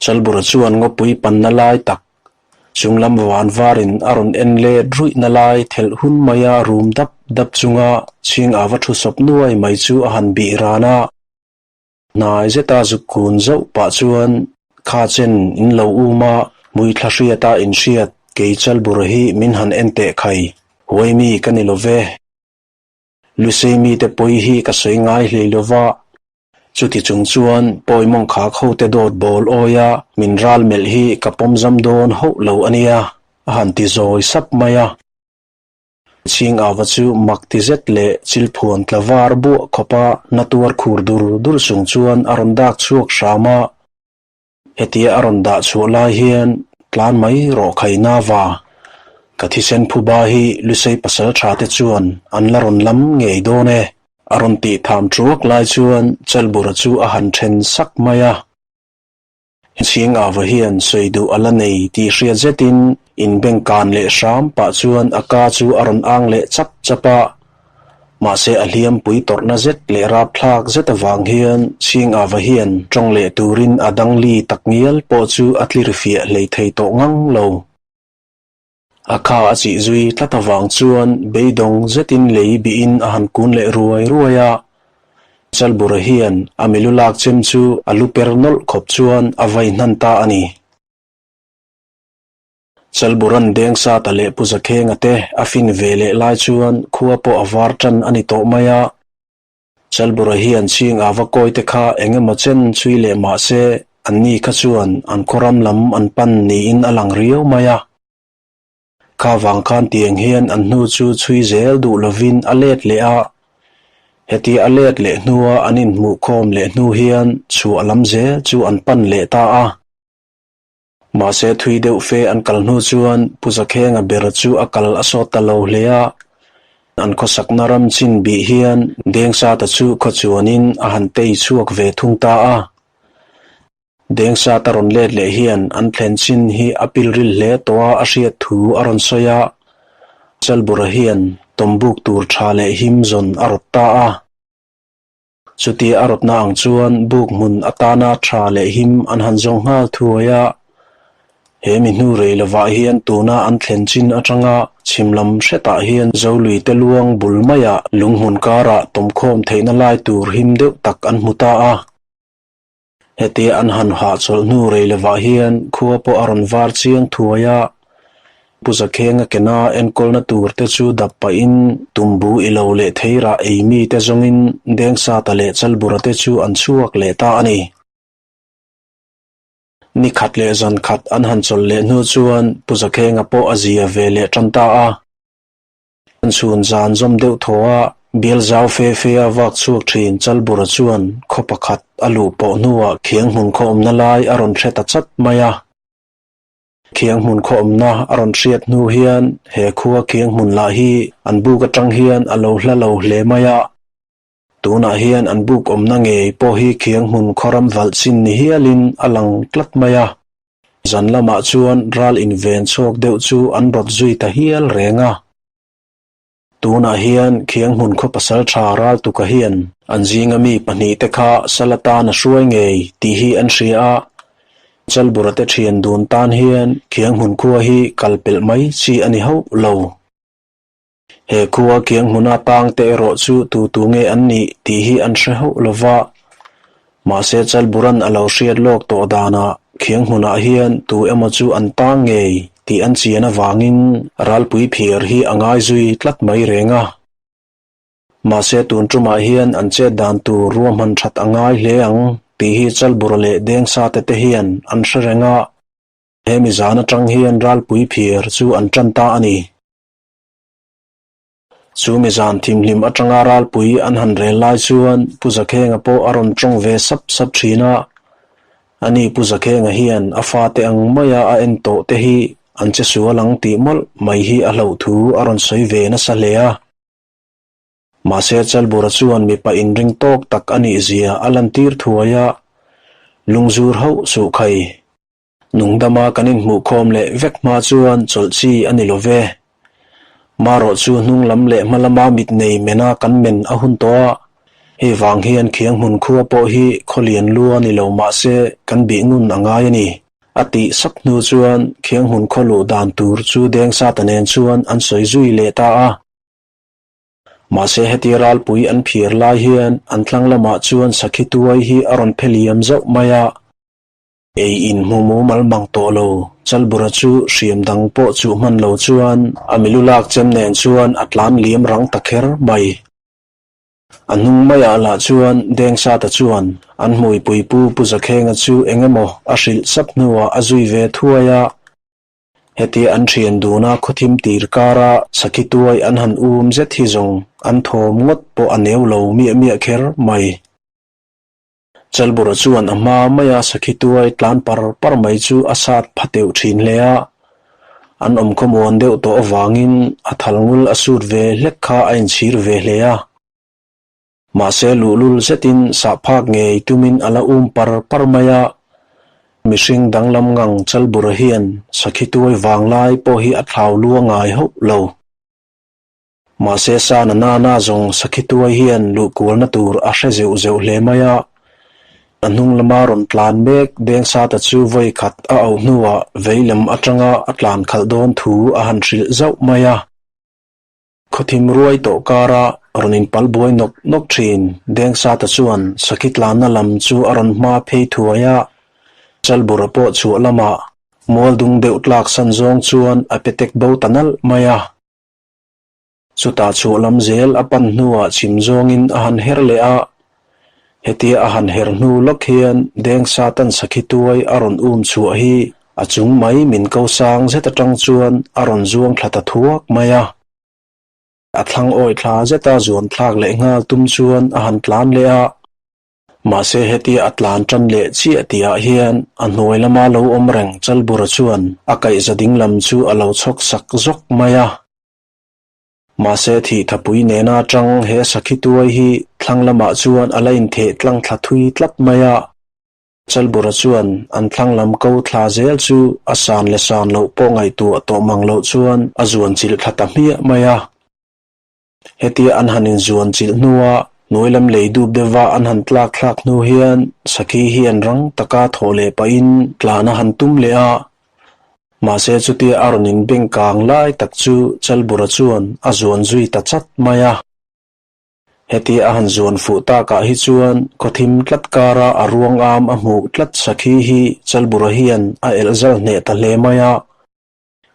Chalbura chuan ngawpui panna lai tak chunglam van varin a rawn en let ruihna lai thelh hun maia rum dap dap chunga chhing ava thu sawp nuai mai chu a han bih ran a. Hnai zeta zuk kun zauh pah chuan kha chen in lo um a, hmuithla hriata inhriat kei Chalbura hi min han en teh khai, huai mi ka ni lo ve. Lusei mite pawi hi ka sawi ngai hlei lo va, chuti chung chuan pawi mawng khak hote dawt bawl awia min ral melh hi ka pawm zam dawn hauh lo a nia, a han ti zawi sap mai a. Chhing ava chu mak ti zet leh chilphuan tla var buah khawpa na tuar khur dur dur chung chuan a rawn dak chhuak hram a. Hetia a rawn dah chhuah lai hian tlan mai rawh khai na va. Ka thisen phuba hi Lusei pasal tha te chuan an la rawn lam ngei dawn e. A rawn tih tham thuak lai chuan Chalbura chu a han then sak mai a. Chhing ava hian sawi duh a la nei tih hriat zetin inbengkan leh hram pah chuan a ka chu a rawn ang leh chap chap a. Mahse a hliampui tawrhna zet leh rapthlak zet avang hian Chhing ava hian tawng leh turin a dang li tak ngial pawh chu a tlir fiah hlei thei tawh ngang lo. A kha a chih zui tlat avang chuan beidawng zetin lei bihin a han kun leh ruai ruai a. Chalbura hian a milu lak chem chu a lu per nawlh khawp chuan a vai hnan ta a ni. Chalburan Dengsata leh Pu Zakhenga te a fin ve leh lai chuan khua pawh a var tan a ni tawh mai a. Chalbura hian chhing ava kawi te kha eng emaw chen chhui leh mah se anni kha chuan an khawram lam an pan niin a lang riau mai a. Kha vang khan tiang hian an hnu chu chhui zel duh lovin a let leh a. Heti a let leh hnua an inhmuhkhawm leh hnu hian chhuah lam zel chu an pan leh ta a. Mahse thui deuh fe an kal hnu chuan Pu Zakhenga ber chu a kal a sawt ta lo hle a. An khawsakna ram chin bih hian Dengsata chu khaw chuanin a han tei chhuak ve thung ta a. Dengsata rawn let leh hian an thlen chin hi a pilril hle tawh a a hriat thu a rawn sawi a. Chalbura hian tawmbuk tur tha leh him zawn a rawt ta a. Chutia a rawtna ang chuan buk hmun atana tha leh him an han zawng nghal thuai a. He mi hnu rei lovah hian tuna an thlen chin atanga chhim lam hretah hian Zolui te luang bul maiah lung hmun karah tawmkhawm theihna lai tur him deuh tak an hmu ta a. Hetia an han hahchawlh hnu rei lovah hian khua pawh a rawn var chiang thuai a, Pu Zakhenga kena enkawlna tur te chu dap pahin tumbu i lo leh thei rah ei mi te zawngin Dengsata leh Chalbura te chu an chhuak leh ta a ni. Ni khat leh zan khat an han chawlh leh hnu chuan Pu Zakhenga pawh a zia ve leh tan ta a. An chhun zan zawm deuh thaw a, bial zau fe fe a vak chhuak thin Chalbura chuan khaw pakhat a luh pawh hnuah khiang hmun khaw awmna lai a rawn hre ta chat mai a. Khiang hmun khaw awmna a rawn hriat hnu hian he khua khiang hmun lah hi an buk atang hian a lo hla lo hle mai a. Tunah hian an buk awmna ngei pawh hi khiang hmun khaw ram valh chin ni hialin a lang tlat mai a. Zan lamah chuan ral inven chhuak deuh chu an rawt zui ta hial reng a. Tunah hian khiang hmun khaw pasal tha Raltuka hian an zinga mi pahnihte kha sal atan a hruai ngei tih hi an hria a. Chalbura te thian dun tan hian khiang hmun khua hi kal pelh mai chi a ni hauh lo. He khua kiang hmuna tang te erawh chu tu tu nge an nih tih hi an hre hauh lo va. Mahse Chalburan a lo hriat lawk tawh danah khiang hmunah hian tu emaw chu an tang ngei tih an chian avangin ralpui phiar hi a ngai zui tlat mai reng a. Mahse tun tumah hian an chet dan tur ruahman that a ngai hle ang tih hi Chalbura leh Dengsate te hian an hre reng a. Hemi zan atang hian ralpui phiar chu an tan ta a ni. Chu mi zan thimhlim atanga ralpui an han rel lai chuan Pu Zakhenga pawh a rawn tawng ve sap sap thin a. Ani Pu Zakhenga hian a fate ang maia a en tawh te hi an che sual ang tih mawlh mai hi a hlauh thu a rawn sawi ve nasa hle a. Mahse Chalbura chuan mipa inring tawk tak a nih zia a lantir thuai a, Lungzur hauh suh khai. Nungdama kan inhmuhkhawm leh vek hma chuan chawlh chi a ni lo ve. Marawh chu hnung lam leh hma lama mit nei mena kan men a hun tawh a. Hei vang hian khiang hmun khua pawh hi khaw lian lua ni lo mah se kan bih ngun a ngai a ni. A tih sap hnu chuan khiang hmun khaw luh dan tur chu Dengsata nen chuan an sawi zui leh ta a. Mahse heti ralpui an phiar lai hian an tlang lamah chuan sakhi tuai hi a rawn phe liam zauh mai a. Ei in hmu mumal mang tawh lo, Chalbura chu hriam dang pawh chuh hman lo chuan a milu lak chem nen chuan a tlan liam rang ta kher mai. A hnung maiah lah chuan Dengsata chuan an hmuipui pu Pu Zakhenga chu eng emaw a hrilh sap hnuah a zui ve thuai a. Hetia an thian duna khawthim tir kara sakhi tuai an han um zet hi zawng an thawm ngawt pawh a neu lo miah miah kher mai. Chalbura chuan a hma maia sakhi tuai tlan par par mai chu a sat pha teuh thin hle a, an awm khawmuan deuh tawh avangin a thal ngul a sut ve hlek kha a inchhir ve hle a. Mahse luhlul zetin sahphak ngei tumin a la um par par mai a, mihring danglam ngang Chalbura hian sakhi tuai vanglai pawh hi a thlau lua ngai hauh lo. Mahse sa na nana zawng sakhi tuai hian luh kualna tur a hre zeuh zeuh hle mai a. A hnung lama rawn tlan mek Dengsata chu vawi khat a auh hnuah vei lam atanga a tlan khalh dawn thu a han hrilh zauh mai a. Khawthim ruai tawh kara rawn inpal buai nawk nawk thin Dengsata chuan sakhi tlanna lam chu a rawn hma phei thuai a. Chalbura pawh chhuah lamah mual dung deuh tlak san zawng chuan a pe tek bo ta nalh mai a. Chutah chhuah lam zel a pan hnuah chhim zawngin a han her leh a, hetia a han her hnu lawk hian Dengsatan sakhi tuai a rawn um chhuah hi a chung mai min ko sang zet atang chuan a rawn zuang thla ta thuak mai a. A thlang awi thla zeta zuan thlak leh nghal tum chuan a han tlan leh a. Mahse hetia a tlan tan leh chiah tihah hian a hnuai lama lo awm reng Chalbura chuan a kaihza ding lam chu a lo chhawk sak zawk mai a. Mahse thih thapui nena tang he sakhi tuai hi thlang lamah chuan a la intheh tlang thla thui tlat mai a. Chalbura chuan an thlang lam ko thla zel chu a san leh san loh pawh ngaihtuah tawh mang loh chuan a zuan chilh thla ta hmiah mai a. Hetia an han inzuan chilh hnua hnuai lam lei dup deuhva an han tlak thlak hnu hian sakhi hi an rang taka thawh leh pahin tlan a han tum leh a. Mahse chutia a rawn inbeng kang lai tak chu Chalbura chuan a zuan zui ta chat mai a. Hetia a han zuan fuh takah hi chuan khawthim tlat kara a ruang am a hmuh tlat sakhi hi Chalbura hian a elh zal hneh ta hle mai a.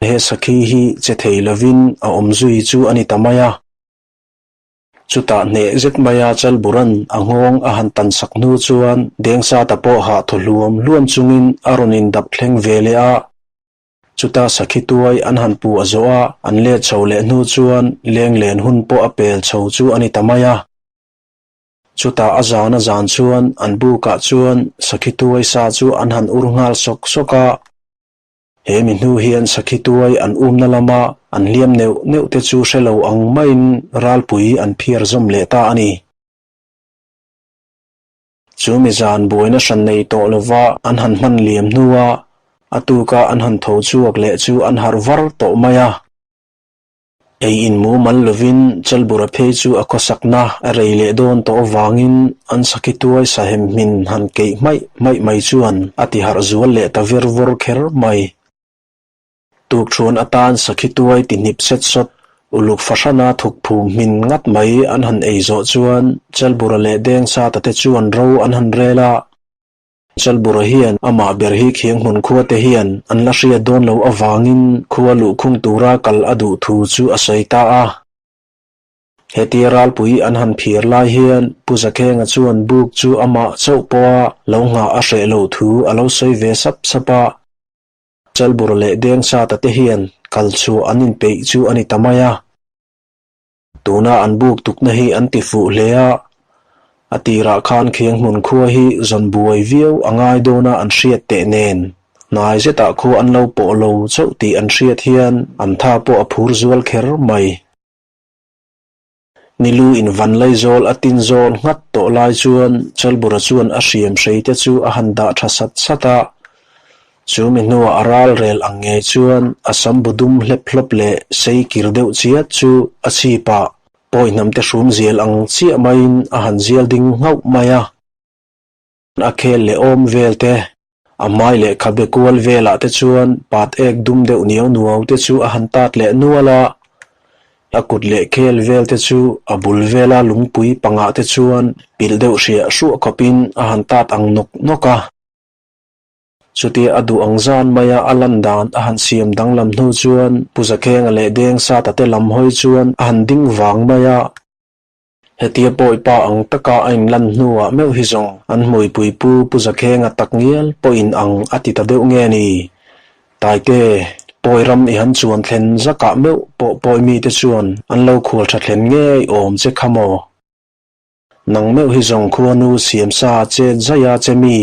He sakhi hi che thei lovin a awm zui chu a ni ta mai a. Chutah hneh zet maia Chalburan a nghawng a han tan sak hnu chuan Dengsata pawh hah thaw hluam hluam chungin a rawn indap thleng ve leh a. Chuta sakhi tuai an han puh a zawh a, an let chho leh hnu chuan lenglen hun pawh a pel chho chu a ni ta mai a. Chutah a zan a zan chuan an bukah chuan sakhi tuai sa chu an han ur nghal sawk sawk a. He mi hnu hian sakhi tuai an umna lama an hliam neuh neuh te chu hre lo ang maiin ralpui an phiar zawm leh ta a ni. Chu mi zan buaina hran nei tawh lova an han hman liam hnua a tuka an han tho chhuak leh chu an harh var tawh mai a. Ei in mumal lovin Chalbura phei chu a khawsakna a rei leh dawn tawh avangin an sakhi tuai sahem hmin han keih hmaih hmaih mai chuan a ti harh zual leh ta vir vawr kher mai. Tukṭhuan atan sakhi tuai ti hnip set sawt uluk fahrana thuk phum hmin ngat mai an han ei zawh chuan Chalbura leh Dengsata te chuan ro an han rel a. Chalbura hian amah ber hi khiang hmun khua te hian an la hriat dawn loh avangin khua luhkhung tura kal a duh thu chu a sawi ta a. Hetia ralpui an han phiar lai hian Pu Zakhenga chuan buk chu amah chauh pawha lo nghah a hreh loh thu a lo sawi ve sap sap a. Chalbura leh Dengsata te hian kal chhuah an inpeih chu a ni ta mai a. Tuna an buk tukna hi an ti fuh hle a, a tirah khan khiang hmun khua hi zawn buai viau a ngai dawna an hriat teh nen, hnai zetah khua an lo pawh lo chauh tih an hriat hian an tha pawh a phur zual kher mai. Nilu in van laizawl a tin zawn nghat tawh lai chuan Chalbura chuan a hriam hrei te chu a han dah tha sat sat a, Chu mi hnuah a ral rel ang ngei chuan a sam bu dum hlep hlawp leh sei kir deuh chiat chu a chhip a. Pawi hnamte hrum zial ang chiah maiin a han zial ding nghauh mai a. A khel leh awm vel te, a hmai leh khabe kual velah te chuan pat ek dum deuh niau nuau te chu a han tat leh nual a. A kut leh khel vel te chu a bul vela lungpui pangah te chuan pilh deuh hriah hruah khawpin a han tat ang nawk nawk a. Chutia a duh ang zan maia a lan dan a han siam danglam hnu chuan Pu Zakhenga leh Deng Sata te lam hawi chuan a han ding vang mai a. Hetia pawipa ang taka a inlan hnuah meuh hi zawng an hmuipui pu Pu Zakhenga tak ngial pawhin ang a ti ta deuh nge ni? Taite, pawi ram i han chuan thlen zakah meuh pawh pawi mite chuan an lo khual tha thlen ngei awm che kha maw? Nang meuh hi zawng khuanu siam sa chet zaih a che mi?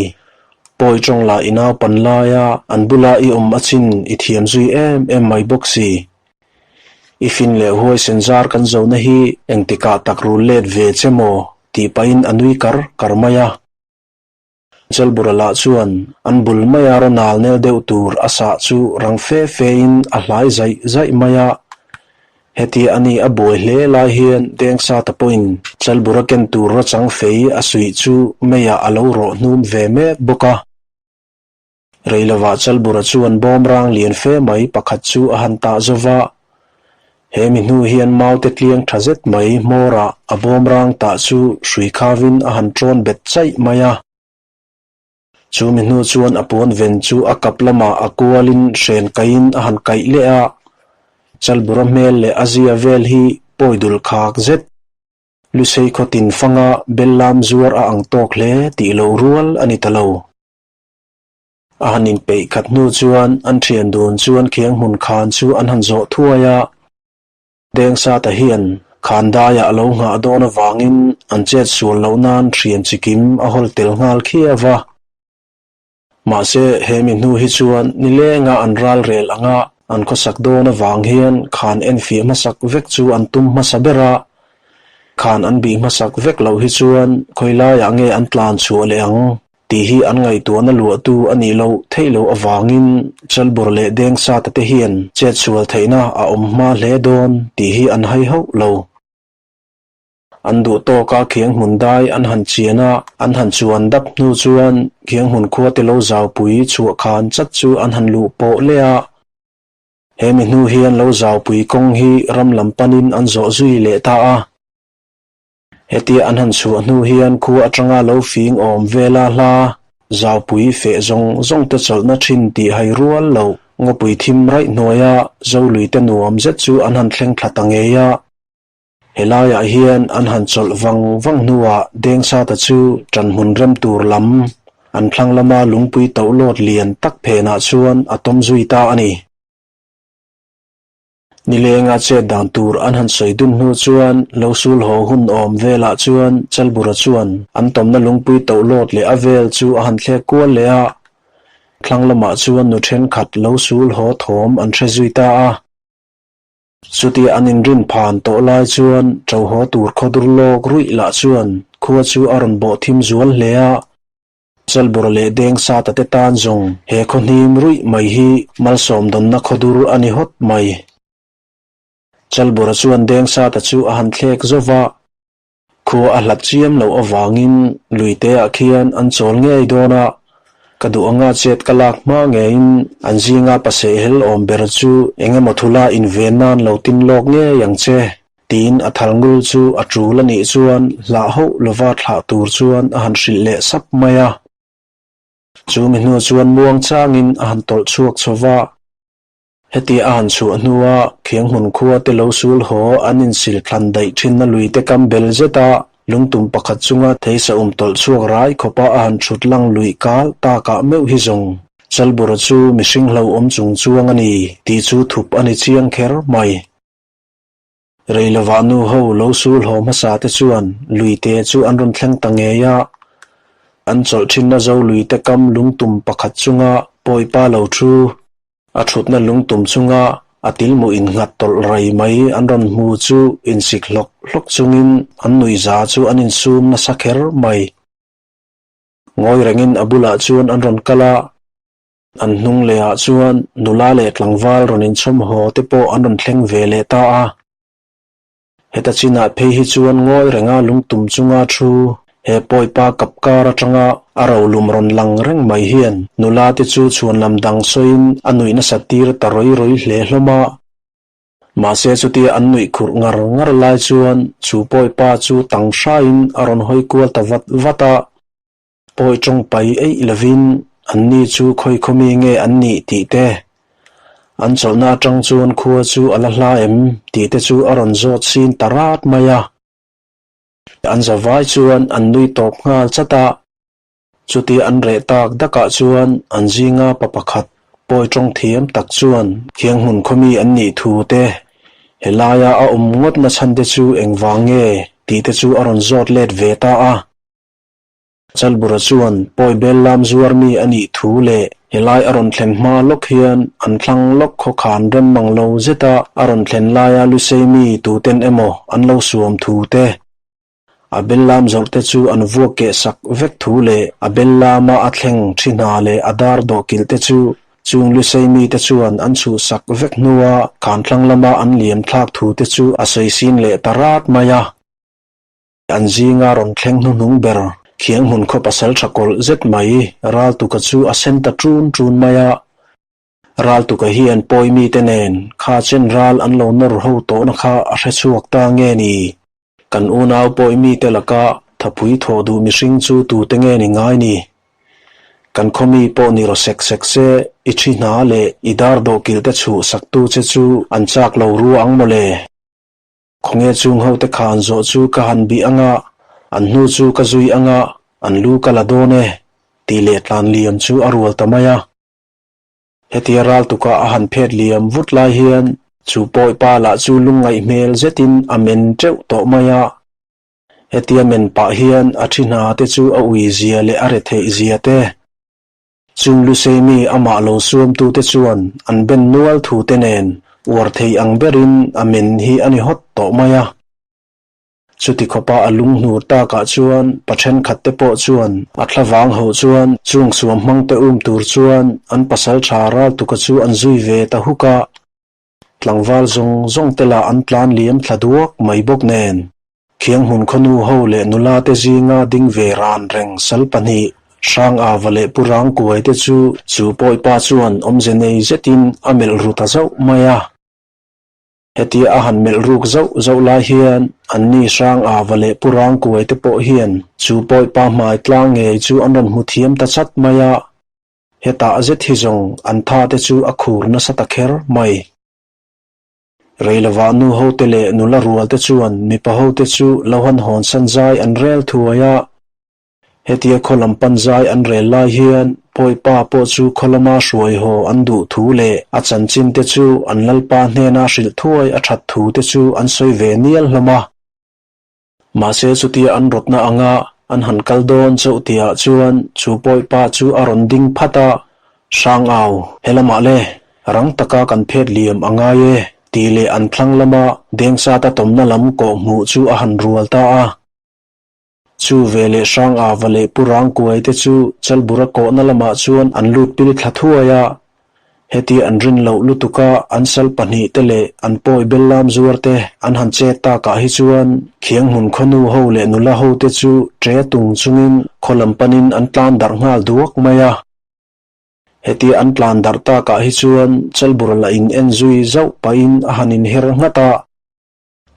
Pawi tawng lah i naupan laia an bula i awm a chin i thiam zui em em mai bawk si. I fin leh huaisen zar kan zohna hi engtikah tak rul let ve che maw? tih pahin a nui kar kar mai a. Chelbura lah chuan an bul maia rawn nal nel deuh tur a sah chu rang fe fe in a hlai zaih zaih mai a. Heti a ni a buai hle lai hian Dengsata pawhin Chelbura ken tur rawchang fei a suih chu meiah a lo rawh hnum ve mek bawk a. Reilovah Chalbura chuan bawmrang lian fe mai pakhat chu a han tah zo va. He mi hnu hian maute tliang tha zet mai hmawrah a bawmrang tah chu hrui khavin a han ṭawn bet chaih mai a. Chu mi hnu chuan a puan ven chu a kap lamah a kualin hren kaihin a han kaih leh a. Chalbura hmel leh a zia vel hi pawi dul khak zet. Lusei khaw tin fanga bellam zuar a ang tawk hle tih lo rual a ni ta lo. A han inpeih khat hnu chuan an thian dun chuan khiang hmun khan chu an han zawh thuai a. Dengsata hian khan daiah a lo nghah dawn avangin an chet sual loh nan thian chikim a hawl tel nghal khiau va. Mahse, he mi hnu hi chuan nilenga an ral rel anga an khawsak dawn avang hian khan enfiah hmasak vek chu an tum hmasa ber a. Khan an bih hmasak vek loh hi chuan khawilaiah nge an tlan chhuah leh ang? Tih hi an ngaihtuahna luahtu a nih loh theih loh avangin Chalbur leh Dengsata te hian chetsual theihna a awm hma hle dawn tih hi an hai hauh lo. An duh tawka khiang hmun dai an han chian a, an han chuan dap hnu chuan khiang hmun khua te lo zaupui chhuah khan chat chu an han luh pawh leh a. He mi hnu hian lo zaupui kawng hi ram lam panin an zawh zui leh ta a. Hetia an han chhuah hnu hian khua atanga lo fing awm vela hla zaupui feh zawng zawng te chawlhna thin tih hai rual loh ngawpui thim raih hnuaia Zolui te nuam zet chu an han thleng thla ta ngei a. Helaiah hian an han chawlh vang vang hnuah Dengsata chu ṭanhmun rem tur lam an thlang lama lungpui tohlawt lian tak phenah chuan a tawm zui ta a ni. Nilenga chet dan tur an han sawi dun hnu chuan lo sul haw hun awm velah chuan Chalbura chuan an tawmna lungpui tohlawt leh a vel chu a han thlek kual leh a, thlang lamah chuan nu thenkhat lo sul haw thawm an hre zui ta a. Chutia an inrin phan tawh lai chuan ṭo haw tur khawdur lawk ruih lah chuan khua chu a rawn bawh thim zual hle a. Chalbur leh Dengsata te tan zawng he khaw hnim ruih mai hi malsawm dawnna khawdur a ni hawt mai. Chalbura chuan Dengsata chu a han thlek zo va, khua a hlat chiam loh avangin luiteah khian an chawl ngei dawn a, ka duh anga chet ka lak hma ngeiin an zinga pasehhel awm ber chu eng emaw thula inven nan lo tin lawk ngei ang che. Tiin a thal ngul chu a tul a nih chuan hlah hauh lova thlah tur chuan a han hrilh leh sap mai a. Chu mi hnu chuan muang changin a han tawlh chhuak chho va. Hetia a han chhuah hnua khiang hmun khua te lo sul haw an insil thlan daih thinna lui te kam bel zet a, lungtum pakhat chunga theisa um tawlh chhuak rai khawpa a han thut lang luih kal takah meuh hi zawng Chalbura chu mihring hlauhawm chung chuang a ni tih chu thup a ni chiang kher mai. Reilovah nu ho lo sul haw hmasa te chuan luite chu an rawn thleng ta ngei a, an chawlh thinna zo luite kam lungtum pakhat chunga pawipa lo thu, a thutna lungtum chunga a tilmu innghat tawlh rei mai an rawn hmu chu insik hlawk hlawk chungin an nuihza chu an insum nasa kher mai. Ngawi rengin a bulah chuan an rawn kal a. An hnung lehah chuan nula leh tlangval rawn inchhawm haw te pawh an rawn thleng ve leh ta a. Heta chinah phei hi chuan ngawi renga lungtum chunga thu he pawipa kap kar atanga a rolum rawn lang reng mai hian nula te chu chhuan lam dang sawiin a nuih nasat tir ta rawi rawi hle hlawm a. Mahse chutia an nuih khurh ngar ngar lai chuan chu pawipa chu tang hraiin a rawn hawi kual ta vat vat a. Pawi tawng pai eih lovin anni chu khawi khawmi nge an nih tih te, an chawlhna atang chuan khua chu a la hla em tih te chu a rawn zawt sin ta rat mai a. An zavai chuan an nui tawp nghal chat a, chutia an reh tak dakah chuan an zinga pa pakhat pawi tawng thiam tak chuan khiang hmun khawmi an nih thu te, helaia a awm ngawt nachhan te chu engvang nge tih te chu a rawn zawt let ve ta a. Chalbura chuan pawi bel lam zuar mi a nih thu leh helai a rawn thlen hma lawk hian an thlang lawk khawkhan rem mang lo zeta a rawn thlen laia Lusei mi tuten emaw an lo suam thu te, a bel lam zawrh te chu an vuak keh sak vek thu leh a bel lama a thleng thi hna leh a dar dawhkilh te chu chung Lusei mite chuan an chhuhsak vek hnua khan thlang lama an liam thlak thu te chu a sawi sin leh ta rat mai a. An zinga rawn thleng hnuhnung ber khiang hmun khaw pasal tha kawlh zet mai Raltuka chu a sen ta ṭun ṭun mai a. Raltuka hian pawi mite nen kha chen ral an lo nawr ho tawhna kha a hre chhuak ta nge ni? Kan unau pawi mite laka thapui thawh duh mihring chu tute nge ni ngai ni? Kan khaw mi pawh ni raw sek sek se, i ṭhi hna leh i dar dawhkilh te chhuh saktu che chu an chak lo ru ang maw le? Khawnge chung ho te khan zawh chu ka han bih anga, an hnu chu ka zui anga, an lu ka la dawn e, tih leh tlan liam chu a rual ta mai a. Hetia ral tuka a han phet liam vut lai hian chu pawipa lah chu lungngaih hmel zetin a men teuh tawh mai a. Hetia men pah hian a thi hna te chu a ui zia leh a retheih zia te, Chung Luseimi amah lo suamtute chuan an ben nual thute nen uar thei ang berin a men hi a ni hawt tawh mai a. Chuti khawpa a lung hnur takah chuan pa thenkhatte pawh chuan a thlavang ho chuan chung suam hmangte um tur chuan an pasal tha raltuka chu an zui ve ta huk a. Tlangval zawng zawng te lah an tlan liam thla duak mai bawk nen. Khiang hmun khawnu ho leh nula te zinga ding ve ran reng sal pahnih, Hrang Ava leh Pu Rang Kuai te chu chu pawipa chuan awmze nei zetin a melh ru ta zauh mai a. Hetia a han melh ruk zauh zauh lai hian anni Hrang Ava leh Pu Rang Kuai te pawh hian chu pawipa hmai tlang ngei chu an rawn hmu thiam ta chat mai a. Hetah zet hi zawng an tha te chu a khur nasa ta kher mai. Reilovah nu hote leh nula rualte chuan mipa hote chu lo han hawn san zai an rel thuai a. Hetia khaw lam pan zai an rel lai hian Pawipa pawh chu khaw lama hruai haw an duh thu leh a chanchin te chu an lalpa hnena hrilh thuai a that thu te chu an sawi ve nial hlawm a. Mahse chutia an rawtna anga an han kal dawn chauh tihah chuan chu pawipa chu a rawn ding phat a, Hrang au, he lamah le, rang taka kan phet liam a ngai e, tih leh an thlang lama Dengsata tawmna lam kawh hmuh chu a han rual ta a. Chu veleh Hrang Ava leh Pu Rangkuai te chu Chalbura kawhna lamah chuan an lut pil thla thuai a, Heti an rin loh lutuka an sal pahnih te leh an pawi bel lam zuar te an han chet takah hi chuan khiang hmun khawnu ho leh nula ho te chu ṭe tung chungin khaw lam panin an tlan darh nghal duak mai a. Heti an tlan darh takah hi chuan Chalbur la in en zui zauh pahin a han inher nghat a.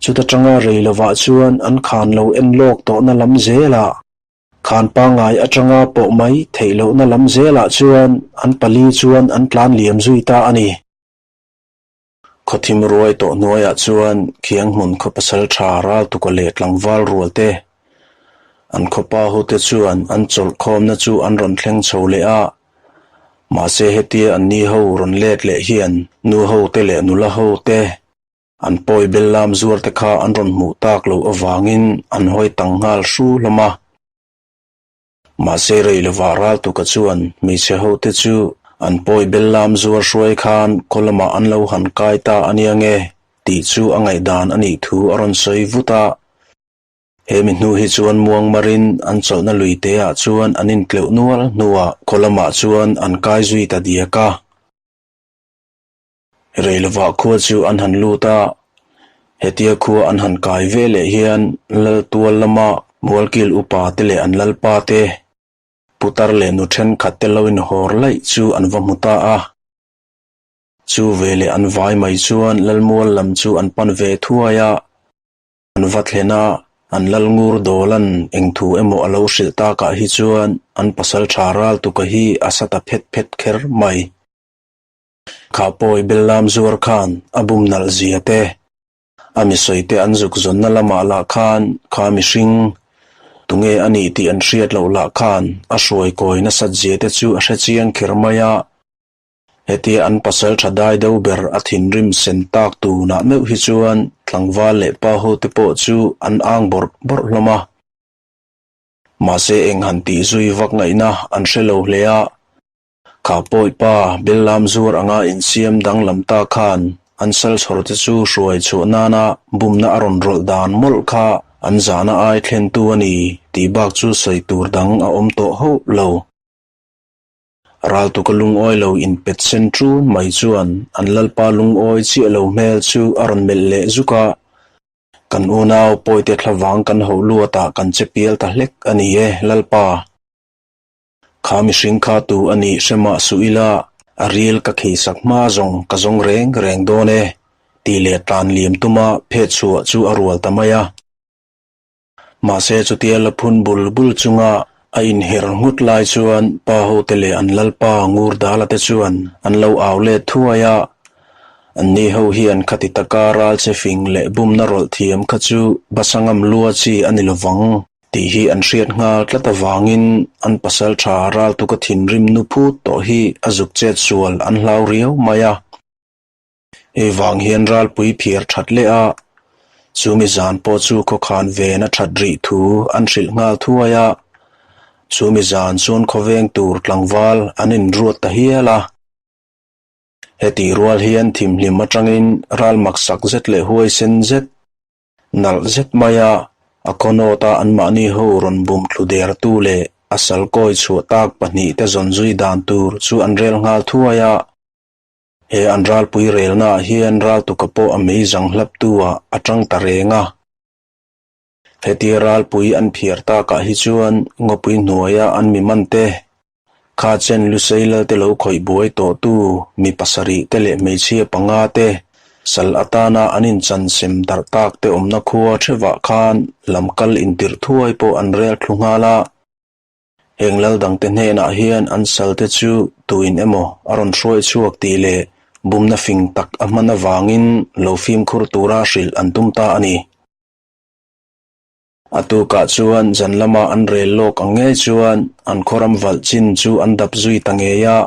Chuta tanga rei lovah chuan an khan lo en lawk tawhna lam zelah Khan pangngai atanga pawh mai theih lohna lam zelah chuan an pali chuan an tlan liam zui ta a ni. Khawthim ruai tawh hnuaiah chuan khiang hmun khaw pasal tha raltuka leh tlangval rual te, an khawpa hute chuan an chawlh khawmna chu an rawn thleng chho leh a. Mahse hetia an ni ho rawn let leh hian nu ho te leh nula ho te, An pawi bel lam zuar te kha an rawn hmuh tak loh avangin an hawi tang nghal hru hlawm a. Mahse rei lovah Raltuka chuan hmeichhe ho te chu an pawi bel lam zuar hruai khan khaw lamah an lo han kai ta a nia nge tih chu a ngaihdan a nih thu a rawn sawi vut a. He mi hnu hi chuan muangmarin an chawlhna lui te ah chuan an intleuh nual hnuah khaw lamah chuan an kai zui ta diak a. Rei lovah khua chu an han lut a, Hetia khua an han kai ve leh hian Lal tual lama Mualkil upa te leh an lalpa te, putar leh nu thenkhat te lo inhawr laih chu an va hmu ta a. Chu veleh an vai mai chuan Lalmual lam chu an pan ve thuai a. An va thlen a, an lal ngur dawlan eng thu emaw a lo hrilh takah hi chuan an pasal tha ral tuka hi a sa ta phet phet kher mai. Kha pawi Bellam zuar khan a bum nalh zia te, a mi sawi te an zuk zawnna lamah lah khan kha mihring tunge a nih tih an hriat loh lah khan a hruai kawi nasat zia te chu a hre chiang kher mai a. Hetia an pasal tha dai deuh ber a thinrim sen tak tunah meuh hi chuan tlangval leh pa ho te pawh chu an ang bawrh bawrh hlawm a. Mahse eng han tih zui vak ngaihna an hre lo hle a. Kha pawi pa Bellam zuar anga insiam danglam ta khan an sal chhawr te chu hruai chhuah nana bumna a rawn rawlh dan mawlh kha an zahna ai thlentu a ni tih bak chu sawi tur dang a awm tawh hauh lo. Raltuka lungawi lo inpet sen ṭun mai chuan an lalpa lungawi chiah lo hmel chu a rawn melh leh zuk a, Kan unau pawite thlavang kan hoh luatah kan che pial ta hlek a ni e, lalpa. Kha mihring kha tu a nih hre mah suh ila, a ril ka kheisak hma zawng ka zawng reng reng dawn e, tih leh tlan liam tuma phet chhuah chu a rual ta mai a. Mahse chutia la phun bul bul chunga a inher nghut lai chuan pa hote leh an lalpa ngur dala te chuan an lo au let thuai a. Anni ho hian khati taka ral che fing leh bumna rawlh thiam kha chu Basangam lua chi a ni lovang tih hi an hriat nghal tlat avangin an pasal tha raltuka thinrim nu phut tawh hi a zuk chet sual an hlau riau mai a. Hei vang hian ralpui phiar that leh a, chumi zan pawh chu khawkhan ven a that rih thu an hrilh nghal thuai a, chumi zan chuan khawveng tur tlangval an inruat ta hial a. Hetih rual hian thimhlim atangin ral maksak zet leh huaisen zet, nalh zet maia a khawnawta anmahni ho rawn bum thlu dertu leh a sal kawi chhuah tak pahnihte zawn zui dan tur chu an rel nghal thuai a. He an ralpui relnaah hian raltuka pawh a mei zang hlaptu ah a tang ta reng a. Hetia ralpui an phiar takah hi chuan ngawpui hnuaia an mi man te, kha chen Lusei Lalte lo khawih buai tawhtu mi pasarih te leh hmeichhia panga te sal atana an inchan sem darh tak te awmna khua thevah khan lamkal intirh thuai pawh an rel thlu nghal a. Heng lal dangte hnenah hian an salte chu tuin emaw a rawn hruai chhuak tih leh bumna fing tak a hman avangin lo fimkhur tura hrilh an tum ta a ni. A tukah chuan zan lama an rel lawk ang ngei chuan an khawram valh chin chu an dap zui ta ngei a.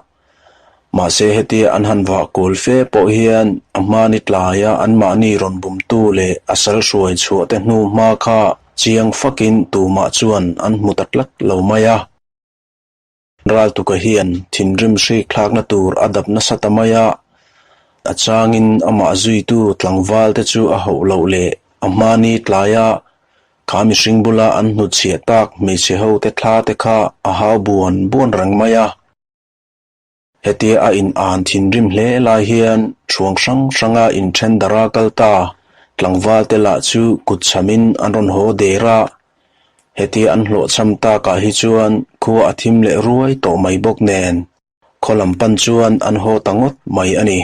Mahse hetia an han vah kul fe pawh hian a hmani tlaia anmahni rawn bumtu leh a sal hruai chhuah te hnu hma kha chiang fakin tumah chuan an hmu ta tlat lo mai a. Raltuka hian thinrim hrik thlakna tur a dap nasa ta mai a, a changin amah zuitu tlangval te chu a hauh loh leh a hmani tlaia kha mihring bula an hnutchhiah tak hmeichhe ho te thla te kha a hau buan buan reng mai a. Hetia a in an thinrim hle lai hian thuang hrang hranga inthen dara kal ta tlangval te lah chu kut chhamin an rawn haw der a. Hetia an hlawhchham takah hi chuan khua a thim leh ruai tawh mai bawk nen khaw lam pan chuan an haw ta ngawt mai a ni.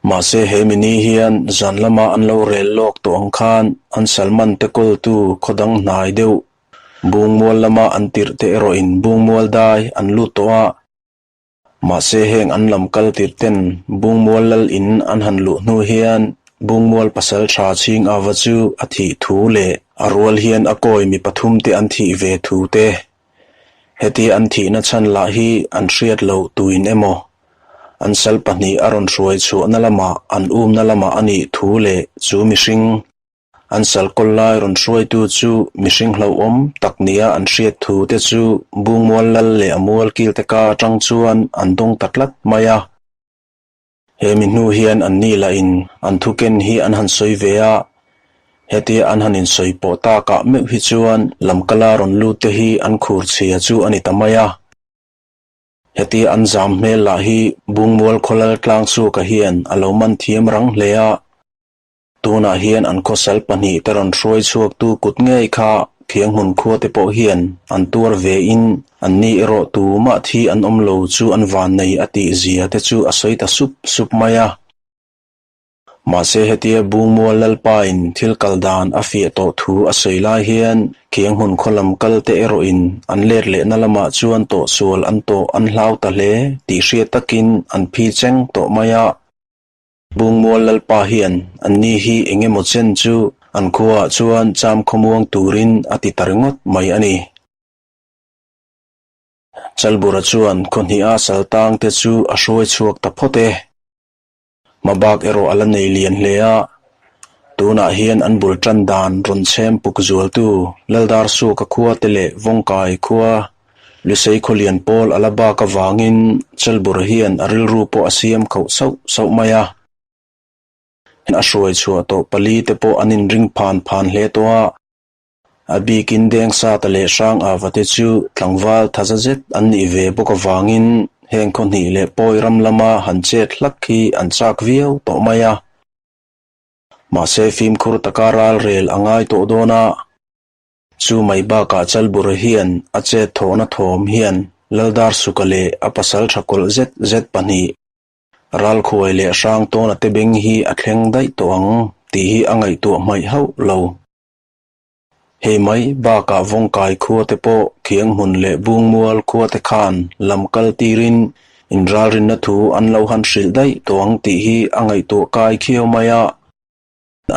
Mahse he mini hian zan lama an lo rel lawk tawh ang khan an Salman te kawltu khaw dang hnai deuh Bungmual lama an tirh te erawhin Bungmual dai an lut tawh a. Mahse heng an lam kal tirh ten Bungmual lal in an han luh hnu hian Bungmual pasal tha chhing ava chu a thih thu leh a rual hian a kawi mi pathum te an thih ve thu te Heti an thihna chhan lah hi an hriat loh tuin emaw, an sal pahnih a rawn hruai chhuahna lamah an umna lamah a nih thu leh chu mihring, an sal kawl lai rawn hruaitu chu mihring hlauhawm tak nia an hriat thu te chu Bungmual lal leh a mual kilte ka atang chuan an dawng ta tlat mai a. He mi hnu hian an ni lahin an thuken hi an han sawi ve a, hetia an han insawi pawh takah meuh hi chuan lamkala rawn lut te hi an khur chhia chu a ni ta mai a. Hetia an zam hmel lah hi Bungmual khawlal tlang chhuaka hian a lo man thiam rang hle a. Tunah hian an khawsal pahnihte rawn hruai chhuaktu kut ngei kha Khianghmun khuate pawh hian an tuar ve in anni erawh tumah thi an awm lo chu an vannei a tih zia te chu a sawi ta sup sup mai a. Mahse hetia Bungmual Lalpain thil kal dan a fiah tawh thu a sawi lai hian Khianghmun khaw lam kal te erawhin an let lehna lamah chuan tawhsual an tawh an hlau ta hle tih hriat takin an phi cheng tawh mai a. Bungmual Lalpa hian anni hi eng emaw chen chu an khuaah chuan cham khawmuang turin a ti ta ringawt mai a ni. Chalbura chuan khaw hniha saltang te chu a hruai chhuak ta phawt e. Hmabak erawh a la nei lian hle a, tunah hian an bul tan dan rawn chhem puk zualtu Laldarsuaka khua te leh Vawngkai khua Lusei khawlian pawl a la bak avangin Chalbura hian a rilru pawh a siam khauh sauh sauh mai a. A hruai chhuah tawh pali te pawh an inring phan phan hle tawh a. A bikin Dengsata leh Hrangava te chu tlangval thaza zet an nih ve bawk avangin heng khaw hnih leh pawi ram lama han chet hlak hi an chak viau tawh mai a. Mahse fimkhur taka ralrel a ngai tawh dawn a. Chu mai bakah Chalbura hian a chet thawhna thawm hian Laldarsuka leh a pasal tha kawlh zet zet pahnih Ralkhuai leh Hrangtawna te beng hi a thleng daih tawh ang tih hi a ngaihtuah hmaih hauh lo. Hei mai bakah Vawngkai khua te pawh Khianghmun leh Bungmual khua te khan lam kal tirin inralrinna thu an lo han hrilh daih tawh ang tih hi a ngaihtuah kai khiau mai a.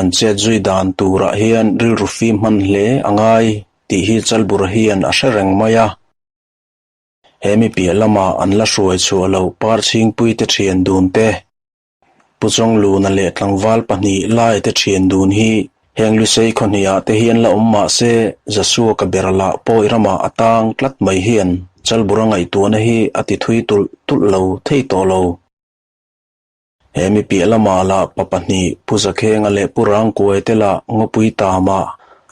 An chet zui dan turah hian rilru fim hman hle a ngai tih hi Chalbura hian a hre reng mai a. He mi piah lama an la hruai chhuah loh Parchhingpui te thian dun te, Pu Chawngluna leh tlangval pahnih lai te thian dun hi heng Lusei khaw hniah te hian la awm mah se Jasua ka ber lah pawi ramah a tang tlat mai hian Chalbura ngaihtuahna hi a ti thui tulh tulh lo thei tawh lo. He mi piah lamah lah pa pahnih Pu Zakhenga leh Pu Rangkuai te lah Ngawpui Tamah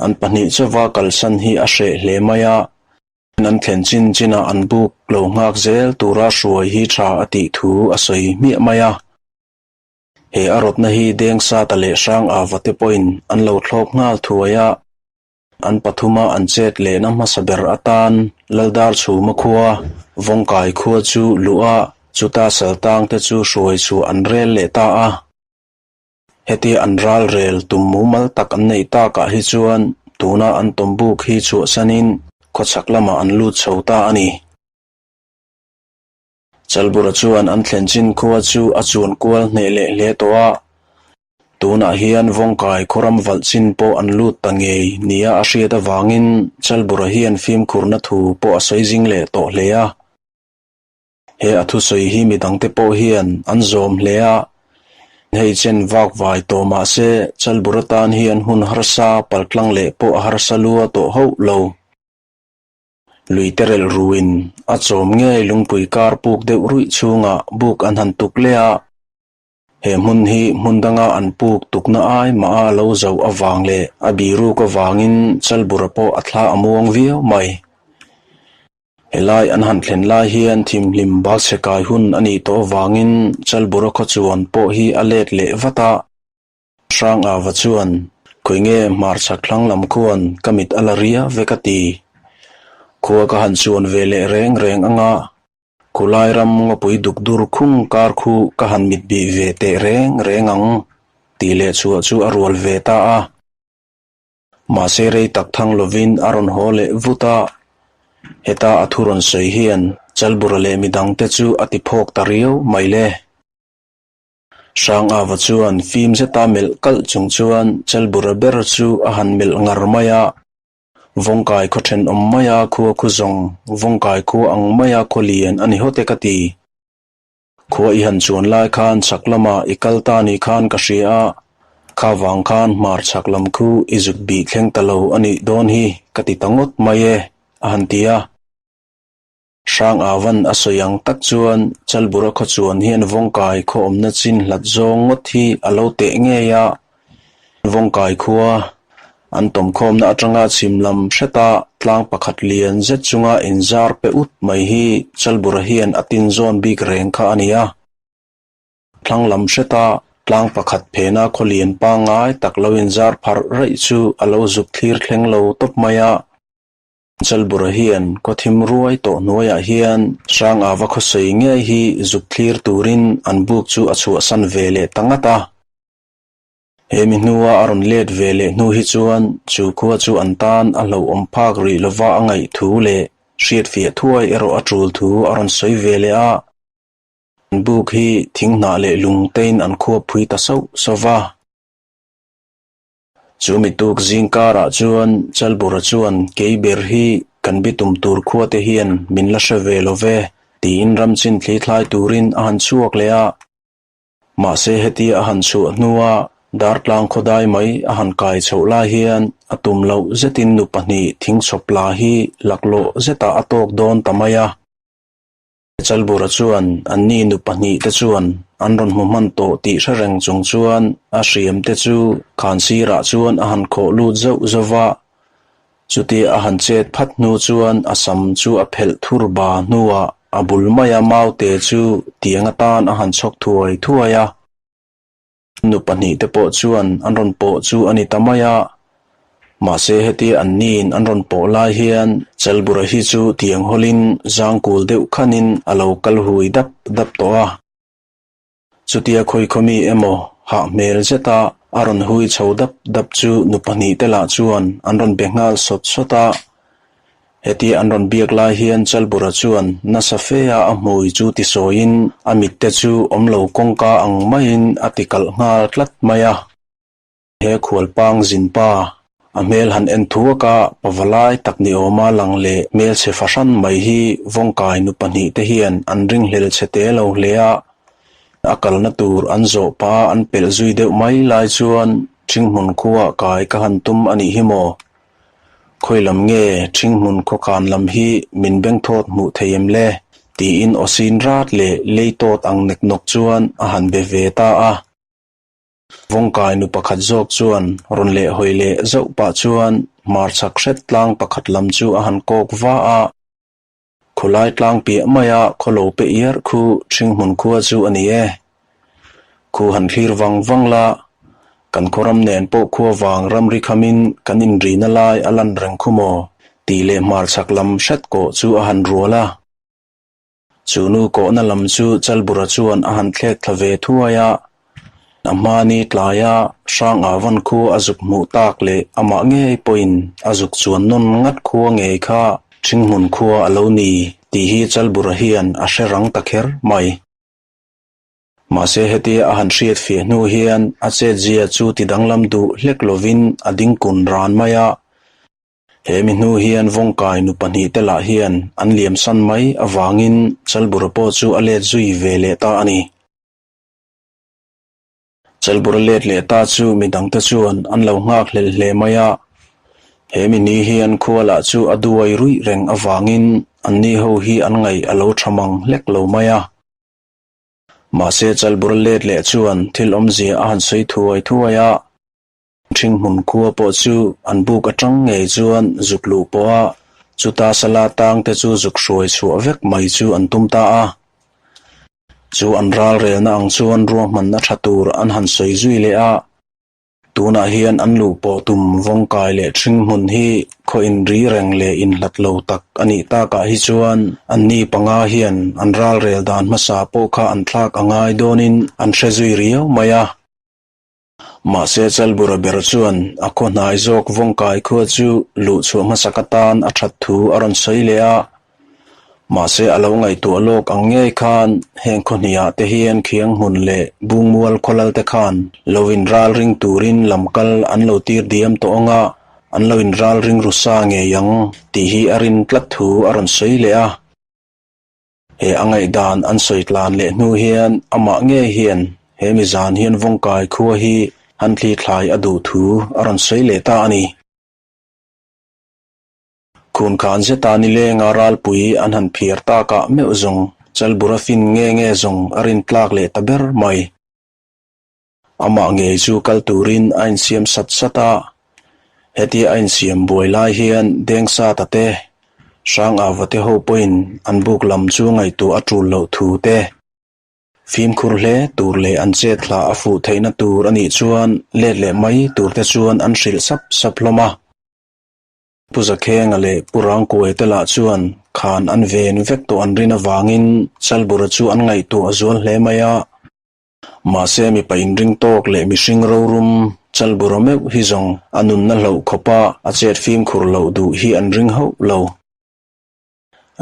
an pahnih chauva kalsan hi a hreh hle mai a, An thlen chin chinah an buk lo nghak zel tura hruai hi tha a tih thu a sawi hmiah mai a. He a rawtna hi Dengsata leh Hrangava te pawhin an lo thlawp nghal thuai a. An pathuma an chet lehna hmasa ber atan Laldarchhuma khua, Vawngkai khua chu luh a, chuta saltang te chu hruai chhuah an rel leh ta a. Hetia an ralrel tum mumal tak an neih takah hi chuan tuna an tawmbuk hi chhuahsanin khawchhak lamah an lut chho ta a ni. Chalbura chuan an thlen chin khua chu a chuan kual hneh leh hle tawh a, tunah hian Vawngkai khawram valh chin pawh an lut ta ngei nia a hriat avangin Chalbura hian fimkhurna thu pawh a sawi zing leh tawh hle a. He a thusawi hi midangte pawh hian an zawm hle a, hei chen vak vai tawh mah se Chalbur atan hian hun harsa paltlang leh pawh a harsa lua tawh hauh lo. Lui te relh ruin a chawm ngei lungpui kar puk deuh ruih chhungah buk an han tuk leh a, he hmun hi hmun danga an puk tukna ai mah a lo zoh avang leh a biruk avangin Chalbura pawh a thla a muang viau mai. Helai an han thlen lai hian thimhlim bakchhe kai hun a nih tawh avangin Chalbura khaw chuan pawh hi a let leh vat a. Hrangava chuan, Khawi nge hmarchhak thlang lam khuan ka mit a la ria ve ka ti. Khua ka han chuan ve leh reng reng anga khulai ram ngawpui duk dur khung kar khu ka han mit bih ve teh reng reng ang tih leh chhuah chu a rual ve ta a. Mahse rei tak thang lovin a rawn haw leh vut a, heta a thu rawn sawi hian Chalbura leh midangte chu a ti phawk ta riau mai le. Hrangava chuan fim zeta melh kalh chung chuan Chalbura ber chu a han melh ngar mai a, Vawngkai khaw thenawm maia khua khu zawng Vawngkai khua ang maia khaw lian a ni hawt e ka ti. Khua i han chuan lai khan chhak lamah i kal ta ni khan ka hria a, kha vang khan hmar chhak lam khu i zut bih thleng ta lo a nih dawn hi ka ti ta ngawt mai e, a han ti a. Hrang Avan a sawi ang tak chuan Chalbura khaw chuan hian Vawngkai khaw awmna chin hlat zawng ngawt hi a lo teh ngei a, Vawngkai khua an tawmkhawmna atanga chhim lam hreta tlang pakhat lian zet chunga inzar pe ut mai hi Chalbura hian a tin zawn bik reng kha a ni a. Thlang lam hreta Tlang pakhat phena khaw lian pangngai tak lo inzar pharh raih chu a lo zuk thlir thleng lo tawp mai a. Chalbura hian khaw thim ruai tawh hnuaiah hian Hrangava khawsawi ngei hi zuk thlir turin an buk chu a chhuahsan ve leh ta ngat a. He mi hnua a rawn let ve leh hnu hi chuan chu khua chu an tan a hlauhawm phak rih lova a ngaih thu leh hriatfiah thuai erawh a tul thu a rawn sawi ve leh a. An buk hi thing hnah leh lung tein an khuap phui ta sauh sauh va. Chu mi tuk zing karah chuan Chalbura chuan kei ber hi kan bitum tur khua te hian min la hre ve lo ve tiin ram chin thli thlai turin a han chhuak leh a. Mahse hetia a han chhuah hnua Dartlang khawdai mai a han kai chhoh lai hian a tum loh zetin nu pahnih thingchhawp la hi laklawh zetah a tawk dawn ta mai a. Chalbura chuan anni nu pahnih te chuan an rawn hmu hman tawh tih hre reng chung chuan a hriam te chu khan sirah chuan a han khawh lut zauh zauh va. Chutia a han chet phat hnu chuan a sam chu a phelh thur ba hnuah a bul maia maute chu tiang atan a han chhawk thuai thuai a. Nu pahnihte pawh chuan an rawn pawh chu a ni ta mai a. Mahse hetia an niin an rawn pawh lai hian Chalbura hi chu tiang hawlin zangkul deuh khanin a lo kal hui dap dap tawh a. Chutia khawikhaw mi emaw hah hmel zeta a rawn hui chho dap dap chu nu pahnihte lah chuan an rawn be nghal sawt sawt a. Hetia an rawn biak lai hian Chalbura chuan nasa fea a hmui chu tisawiin a mitte chu awm lo kawngka ang maiin a ti kalh nghal tlat mai a. He khualpang zin pa, a hmel han en thuak a, pavalai tak ni awma lang leh hmelchhe fahran mai hi vawngkai nu pahnihte hian an ringhlel chhe te lo hle a. A kalna tur an zawh pa an pelh zui deuh mai lai chuan Ṭhinghmun khuaah kai ka han tum a nih hi maw? Khawi lam nge Ṭhinghmun khawkhan lam hi min bengthawt hmuh thei em le? tiin aw sin rat leh lei tawt ang nek nawk chuan a han be ve ta a. Vawngkai nu pakhat zawk chuan rawn leh hawi leh zauh pah chuan hmarchhak hret tlang pakhat lam chu a han kawk va a. Khawlai tlang piah maia khawlo pe iar khu Ṭhinghmun khua chu a ni e. Khu han thlir vang vang la, kan khawram nen pawh khua vang ramri khamin kan inrina lai a lan reng khu maw? tih leh hmarchhak lam hret kawh chu a han rual a. Chu nu kawhna lam chu Chalbura chuan a han thlek thla ve thuai a, a hmani tlaia Hrang Avan khu a zuk hmuh tak leh amah ngei pawhin a zuk chuan nawn ngat khua ngei kha Ṭhinghmun khua a lo ni tih hi Chalbura hian a hre rang ta kher mai. Mahse hetia a han hriat fiah hnu hian a chetzia chu ti danglam duh hlek lovin a ding kun ran mai a. He mi hnu hian Vawngkai nu pahnihte lah hian an liamsan mai avangin Chalbura pawh chu a let zui ve leh ta a ni. Chalbura let leh ta chu midangte chuan an lo nghak hlel hle mai a. He mi ni hian khua lah chu a duai ruih reng avangin anni ho hi an ngaih a lo tha mang hlek lo mai a. Mahse Chalbura let leh chuan thil awmzia a han sawi thuai thuai a. Ṭhinghmun khua pawh chu an buk aṭang ngei chuan zuk luh pawh a, chuta sala tang te chu zuk hruai chhuah vek mai chu an tum ta a. Chu an ralrelna ang chuan ruahmanna ṭha tur an han sawi zui leh a. Tunah hian an luh pawh tum vawngkai leh ṭhinghmun hi khaw inri reng leh inhlat lo tak a nih takah hi chuan anni panga hian an ralrel dan hmasa pawh kha an thlak a ngai dawnin an hre zui riau mai a. Mahse Chalbura ber chuan a khaw hnai zawk vawngkai khua chu luh chhuah hmasak atan a that thu a rawn sawi leh a. Mahse a lo ngaihtuah lawk ang ngei khan heng khaw hniah te hian khiang hmun leh bungmual khawlal te khan lo inral ring turin lam kal an lo tir diam tawh ang a, an lo inral ring ru sa ngei ang tih hi a rin tlat thu a rawn sawi leh a. He a ngaihdan an sawi tlan leh hnu hian amah ngei hian he mi zan hian vawngkai khua hi han thli thlai a duh thu a rawn sawi leh ta a ni. Khunkhan zeta nilenga ralpui an han phiar takah meuh zawng Chalbura fin nge nge zawng a rin tlak leh ta ber mai. Amah ngei chu kal turin a insiam sat sat a, hetia a insiam buai lai hian Dengsata te, Hrangava te ho pawhin an buk lam chu ngaihtuah a tul loh thu te. Fimkhur hle tur leh an chet hla a fuh theihna tur a nih chuan let leh mai tur te chuan an hrilh sap sap hlawm a. Pu Zakhenga leh Pu Rangkuai te lah chuan khan an ven vek tawh an rin avangin Chalbura chu an ngaihtuah zual hle mai a. Mahse mipa inring tawk leh mihring rorum Chalbura meuh hi zawng a nunna hloh khawpa a chet fimkhur loh duh hi an ring hauh lo.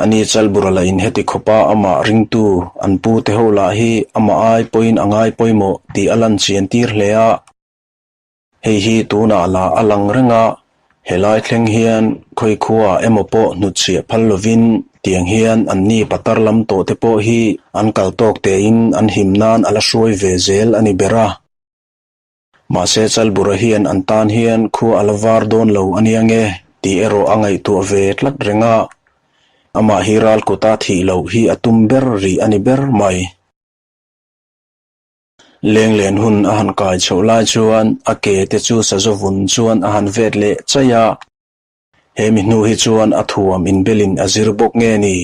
Ani Chalbura lah in heti khawpa amah ringtu an pu te ho lah hi amah ai pawhin a ngai pawimawh tih a lan chian tir hle a. Hei hi tunah lah a lang reng a, helai thleng hian khawi khuaah emaw pawh hnutchhiah phal lovin tiang hian anni patar lam tawh te pawh hi an kal tawk tein an him nan a la hruai ve zel a ni ber a. Mahse Chalbura hian an tan hian khua a la var dawn lo a nia nge tih erawh a ngaihtuah ve tlat reng a, amah hi ral kuta thih loh hi a tum ber rih a ni ber mai. Lenglen hun a han kai chhoh lai chuan a ke te chu sazawvun chuan a han vet leh chaih a. He mi hnu hi chuan a thuam inbelin a zir bawk nge ni?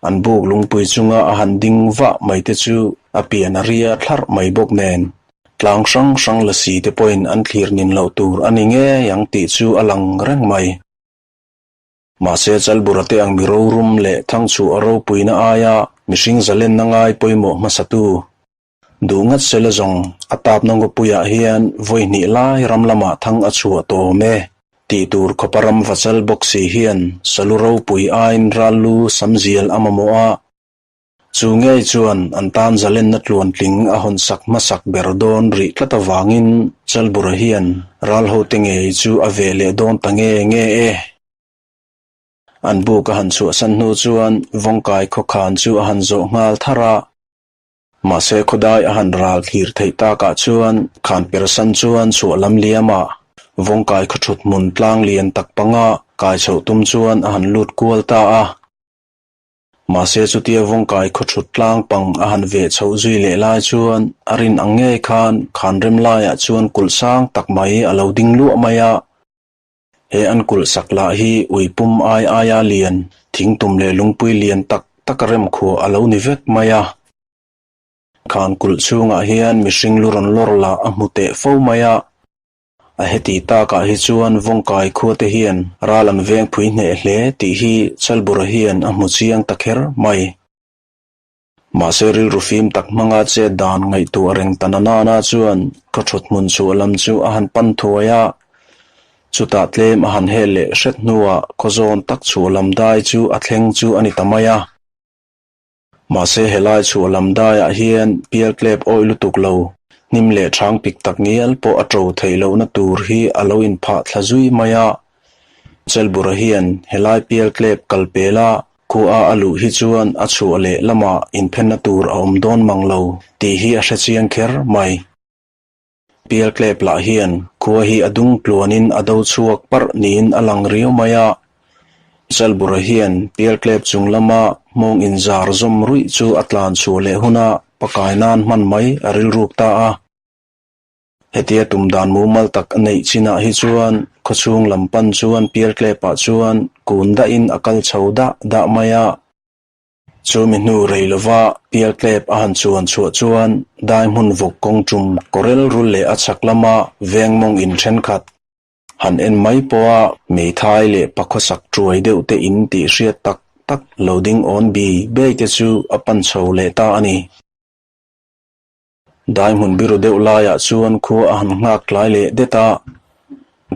An buk lungpui chunga a han ding vah mai te chu a pian a ria thlarh mai bawk nen. Tlang hrang hrang lasi te pawhin an thlir nin loh tur a ni ngei ang tih chu a lang reng mai. Mahse, Chalbura te ang mi rorum leh thangchhuah a ropuina aia mihring zalenna ngai pawimawh hmasatu duh ngat sela zawng a tapna ngawpuiah hian vawi hnih lai ram lamah thang a chhuah tawm e tih tur khawpa ram vachal bawk si hian salu ropui aiin rallu samzial a mamawh a. Chu ngei chuan an tan zalenna tluantling a hawnsak hmasak ber dawn rih tlat avangin Chalbura hian ralhote ngei chu a veh leh dawn ta nge nge e. An buk a han chhuahsan hnu chuan Vawngkai khawkhan chu a han zawh nghal thar a. Mahse khawdai a han ral thlir theih takah chuan khan persan chuan chhuah lam liamah Vawngkai khaw thut hmun tlang lian tak panga kai chhoh tum chuan a han lut kual ta a. Mahse chutia Vawngkai khaw thut tlang pang a han veh chhoh zui leh lai chuan a rin ang ngei khan khan rem laiah chuan kulh sang tak mai a lo ding luah mai a. He an kulh sak lah hi ui pum ai aia lian, thingtum leh lungpui lian tak tak a rem khuah a lo ni vek mai a. Khan kulh chhungah hian mihring lu rawn lawr lah a hmu teh fo mai a. A heti takah hi chuan Vawngkai khuate hian ral an veng phui hneh hle tih hi Chalbura hian a hmu chiang ta kher mai. Mahse rilru fim tak hmanga chet dan ngaihtuah reng ta na nana chuan khaw thut hmun chhuah lam chu a han pan thuai a. Chutah tlem a han hel leh hret hnuah khaw zawn tak chhuah lam dai chu a thleng chu a ni ta mai a. Mahse helai chhuah lam daiah hian pialtlep awih lutuk lo, hnim leh thang pik tak ngial pawh a to theih lohna tur hi a lo inphah thla zui mai a. Chelbura hian helai pialtlep kal pela khua a luh hi chuan a chhuah leh lamah inphenna tur a awm dawn mang lo tih hi a hre chiang kher mai. Pialtlep lah hian khua hi a dung tluanin a do chhuak parh niin a lang riau mai a. Chalbura hian pialtlep chung lama hmawng inzar zawm ruih chu a tlan chhuah leh huna pakai nan hman mai a rilruk ta a. Hetia tum dan mumal tak a neih chinah hi chuan khawchhung lam pan chuan pialtlepah chuan kun dahin a kal chho dah dah mai a. Chu mi hnu rei lova pialtlep a han chuan chhuah chuan dai hmun vawk kawng tum kawrel rul leh a chhak lama veng mawng in thenkhat han en mai pawha meithai leh pakhawsak tuai deuh te in tih hriat tak tak lo ding awn bi bei te chu a pan chho leh ta a ni. Dai hmun biru deuh laiah chuan khua a han nghak tlai leh det a,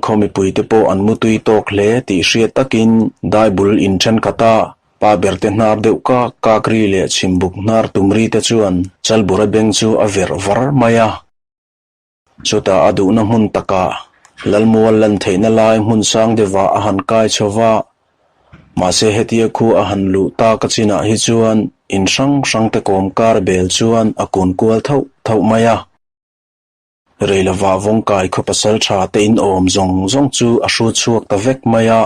khaw mipuite pawh an mutui tawk hle tih hriat takin dai bul in thenkhat a, pa berte hnar deuh kak kak ri leh chhimbuk hnar tum ri te chuan Chalbura beng chu a verh var mai a. Chutah a duhna hmun takah Lalmual lan theihna lai hmun sang deuhah a han kai chho va, Mahse hetia khu a han luh tak a chinah hi chuan in hrang hrang te kawm kar bel chuan a kun kual thauh thauh mai a. Reilova Vawngkai khaw pasal tha te in awm zawng zawng chu a hrut chhuak ta vek mai a.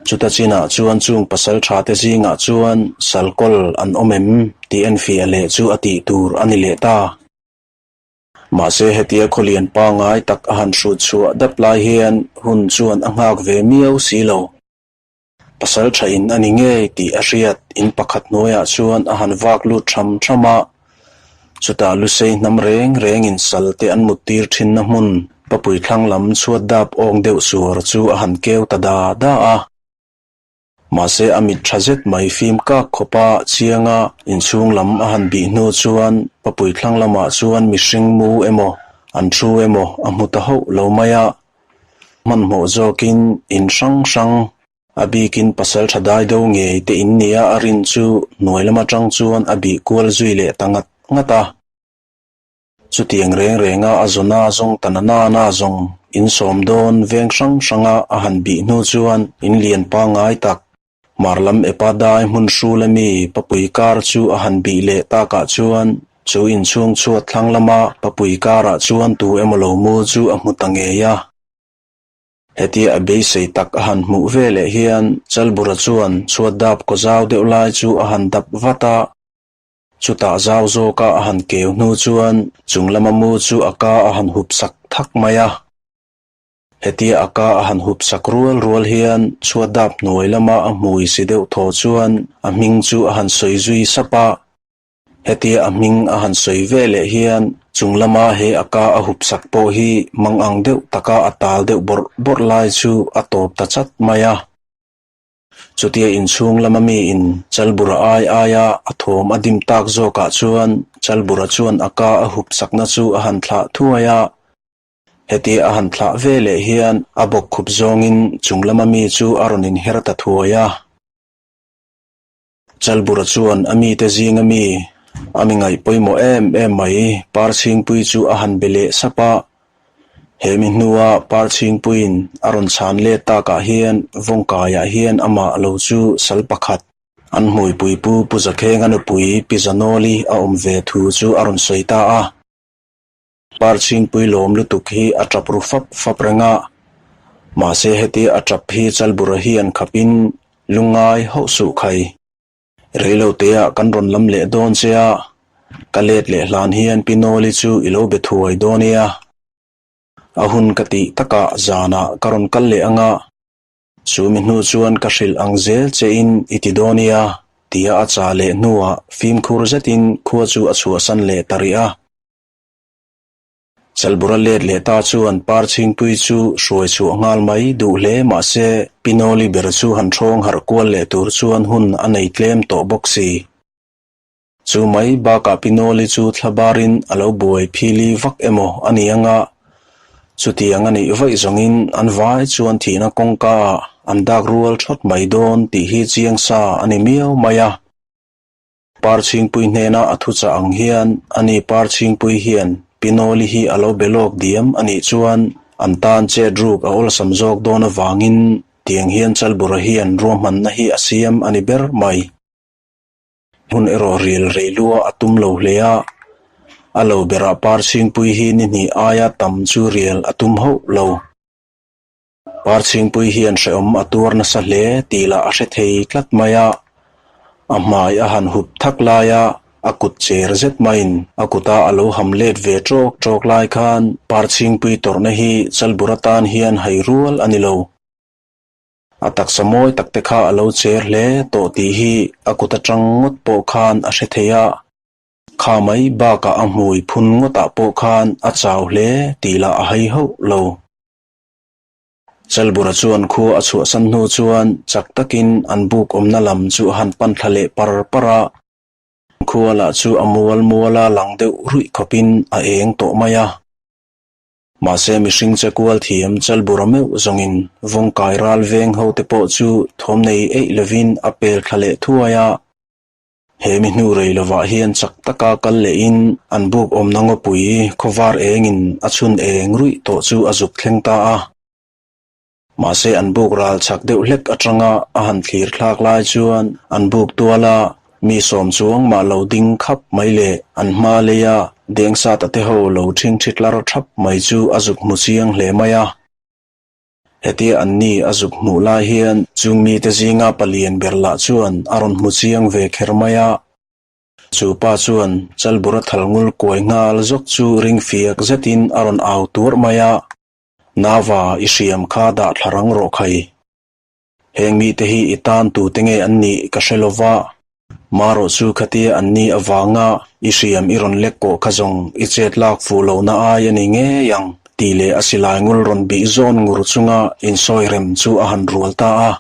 Chuta chinah chuan chung pasal tha te zingah chuan salkawl an awm em tih enfiah leh chu a tih tur a ni leh ta. Mahse hetia khawlian pangngai tak a han hrut chhuah dap lai hian hun chuan a nghak ve miau si lo. Pasal tha in a ni ngei tih a hriat in pakhat hnuaiah chuan a han vak lut tham tham a. Chutah Lusei hnam reng rengin sal te an muttir thinna hmun papui thlang lam chhuat dap awng deuh suar chu a han keu ta da da a. Mahse a mit tha zet mai fim kak khawpa chianga inchhung lam a han bih hnu chuan papui thlang lamah chuan mihring mu emaw an thu emaw a hmu ta hauh lo mai a. Hmanhmawh zawkin in hrang hrang A bikin pasal tha dai do ngei te in nia a rin chu hnuai lam atang chuan a bih kual zui leh ta ngat ngat a. Chutiang reng renga a zawna zawng ta na nana zawng in sawm dawn veng hrang hranga a han bih hnu chuan in lian pangngai tak hmar lam epa dai hmun hrul ami papui kar chu a han bih leh takah chuan chu inchhung chhuat thlang lama papui karah chuan tu emaw lo mu chu a hmu ta ngei a. Hetia a beisei tak a han hmuh ve leh hian Chalbura chuan chhuat dap kaw zau deuh lai chu a han dap vat a. Chutah zau zawka a han keu hnu chuan chung lama mu chu a ka a han hup sak thak mai a. Hetia a ka a han hup sak rual rual hian chhuat dap hnuai lama a hmui si deuh thaw chuan a hming chu a han sawi zui sap a. Hetia a hming a han sawi ve leh hian chung lama he a ka a hup sak pawh hi mang ang deuh taka a tal deuh bawrh bawrh lai chu a tawp ta chat mai a. Chutia inchhung lama miin Chalbura ai aia a thawm a dim tak zawkah chuan Chalbura chuan a ka a hup sakna chu a han thlah thuai a. Hetia a han thlah ve leh hian a bawkkhup zawngin chung lama mi chu a rawn inher ta thuai a. Chalbura chuan a mite zinga mi a mi ngaih pawimawh em em mai Parchhingpui chu a han be leh sap a. He mi hnua Parchhingpuiin a rawn chhan let takah hian Vawngkaiah hian amah lo chu sal pakhat an hmuipui pu Pu Zakhenga nupui Pi Zanawli a awm ve thu chu a rawn sawi ta a. Parchhingpui lawm lutuk hi a tap ru fap fap reng a, mahse hetia a tap hi Chalbura hian khapin lungngai hauh suh khai. Reilo teah kan rawn lam leh dawn che a, ka let leh hlan hian Pi Nawli chu i lo be thuai dawn nia. A hun ka tih takah zanah ka rawn kal leh ang a, chu mi hnu chuan ka hrilh ang zel chein i ti dawn nia, tia a chah leh hnuah fimkhur zetin khua chu a chhuahsan leh ta rih a. Chalbura let leh ta chuan Parchhingpui chu hruai chhuah nghal mai duh hle mahse Pinawli ber chu han ṭhawng harh kual leh tur chuan hun a nei tlem tawh bawk si. Chu mai bakah Pinawli chu thlabarin a lo buai phili vak emaw a ni anga, chutiang a nih vaih zawngin an vai chuan thihna kawngka ah an dak rual ṭhawt mai dawn tih hi chiang sa a ni miau mai a. Parchhingpui hnena a thuchah ang hian ani Parchhingpui hian Pinawli hi a lo be lawk diam a nih chuan an tan chet ruk a awlsam zawk dawn avangin tiang hian Chalbura hian ruahmanna hi a siam a ni ber mai. Hmun erawh ril rei lua a tum lo hle a, a lo berah Parchhingpui hi ni hnih aia tam chu rial a tum hauh lo. Parchhingpui hian hrehawm a tuar nasa hle tih lah a hre thei tlat mai a, a hmai a han hup thak lai a, a kut cher zet maiin a kuta a lo ham let ve tawk tawk lai khan Parchhingpui tawrhna hi Chalbur atan hian hai rual a ni lo. A taksa mawi tak te kha a lo cher hle tawh tih hi a kut atang ngawt pawh khan a hre thei a, kha mai bakah a hmui phun ngawtah pawh khan a chau hle tih lah a hai hauh lo. Chalbura chuan khua a chhuahsan hnu chuan chak takin an buk awmna lam chu a han pan thla leh par par a. Khua lah chu a mual muala lang deuh ruih khawpin a eng tawh mai a. Mahse mihring che kual thiam Chalbura meuh zawngin vawngkai ral veng ho te pawh chu thawm nei eih lovin a pel thla leh thuai a. He mi hnu rei lovah hian chak taka kal lehin an buk awmna ngawpui khawvar engin a chhun eng ruih tawh chu a zuk thleng ta a. Mahse an buk ral chak deuh hlek atanga a han thlir thlak lai chuan an buk tuala mi sawm chuang mah lo ding khap mai leh an hma leia dengsata te ho lo ṭhingṭhi tlar ṭhap mai chu a zuk hmu chiang hle mai a. Hetia an ni a zuk hmuh lai hian chung mite zinga palian ber lah chuan a rawn hmu chiang ve kher mai a. Chu pa chuan Chalbura thalngul kuai nghal zawk chu ring fiak zetin a rawn au tuarh mai a, Nava, i hriam kha dah thla rang rawh khai. Heng mite hi i tan tute nge an nih ka hre lo va. Marawh chu khatia an ni avanga i hriam i rawn lek kawh kha zawng i chet lak fuh lohna ai a ni ngei ang tih leh a silai ngul rawn bih zawn ngur chunga insawi rem chu a han rual ta a.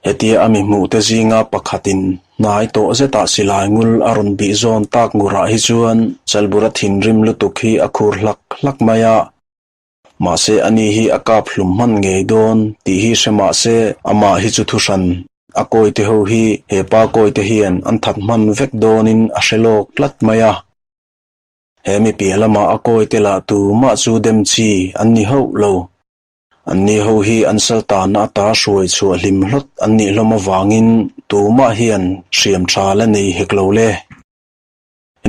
Hetia a mi hmuhte zinga pakhatin hnai tawh zetah silai ngul a rawn bih zawn tak ngurah hi chuan Chalbura thinrim lutuk hi a khur hlak hlak mai a. Mahse ani hi a kap hlum hman ngei dawn tih hi hre mahse amah hi chu thuhran a kawite ho hi he pa kawite hian an that hman vek dawnin a hre lawk tlat mai a. He mi piah lama a kawite lah tumah chu dem chi an ni hauh lo. Anni ho hi an saltana ata hruai chhuah hlim hlawt an nih hlawm avangin tumah hian hriam tha la nei hek lo le.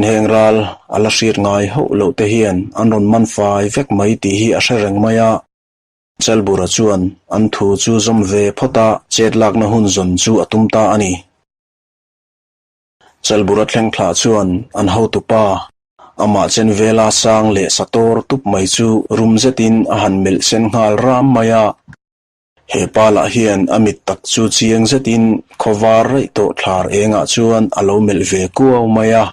Heng ral a la hriat ngai hauh loh te hian an rawn man fai vek mai tih hi a hre reng mai a. Chalbura chuan an thu chu zawm ve phawt a, chet lakna hun zawn chu a tum ta a ni. Chalbura thleng thlah chuan an hotupa, amah chen vela sang leh sa tawr tup mai chu rum zetin a han melh sen nghal ram mai a. He pa lah hian a mit tak chu chiang zetin khawvar raih tawh thlar engah chuan a lo melh ve kuau mai a.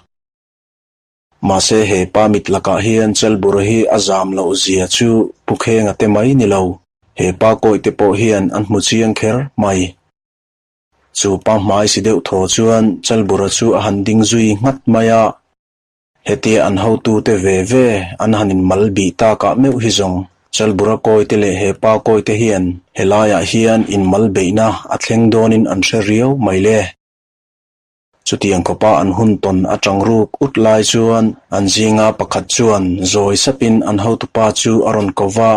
Mahse he pa mit lakah hian Chalbura hi a zam loh zia chu Pu Khenga te mai ni lo, he pa kawih te pawh hian an hmu chiang kher mai. Chu pa hmai si deuh thaw chuan Chalbura chu a han ding zui nghat mai a. Hetia an hotute ve ve an han inmal bih takah meuh hi zawng Chalbura kawite leh he pa kawite hian helaiah hian inmal beihna a thleng dawnin an hre riau mai le. Chutiang khawpa an hun tawn atang ruk ut lai chuan an zinga pakhat chuan zawi sapin an hotupa chu a rawn ko va,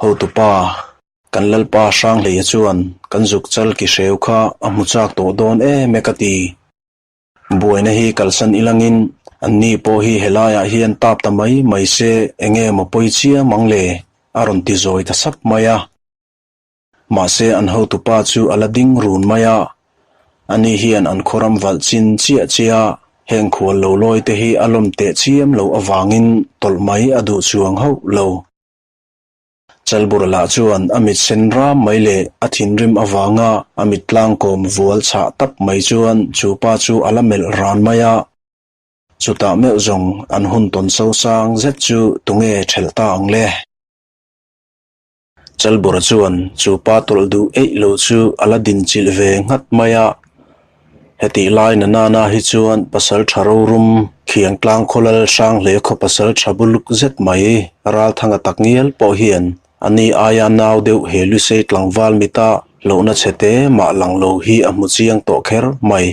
Hotupa, kan Lalpa Hranghleia chuan kan zuk chal ki hreu kha a hmu chak tawh dawn em e ka ti. Buaina hi kalsan ilangin anni pawh hi helaiah hian tap ta mai mai se enge maw pawi chiam ang le? a rawn ti zawi ta sap mai a. Mahse an hotupa chu a la ding run mai a, ani hian an khawram valh chin chiah chiah a, heng khual lo lawi te hi a lawm teh chiam loh avangin tawlh mai a duh chuang hauh lo. Chalbura lah chuan a mit sen ram mai leh a thinrim avanga a mit tlangkawm vual chhah tap mai chuan chu pa chu a la melh ran mai a. Chutah meuh zawng an hun tawn sosang zet chu tunge thelh ta ang le? Chalbura chuan chu pa tawlh duh eih lo chu a la dinchilh ve nghat mai a. Hetih lai na nana hi chuan pasal tha rorum khiang tlang khawlal hrang hle khaw pasal tha buluk zet mai Ralthanga tak ngial pawh hian a ni aia nau deuh he Lusei tlangval mita hlauhna chhe te mah lang lo hi a hmu chiang tawh kher mai.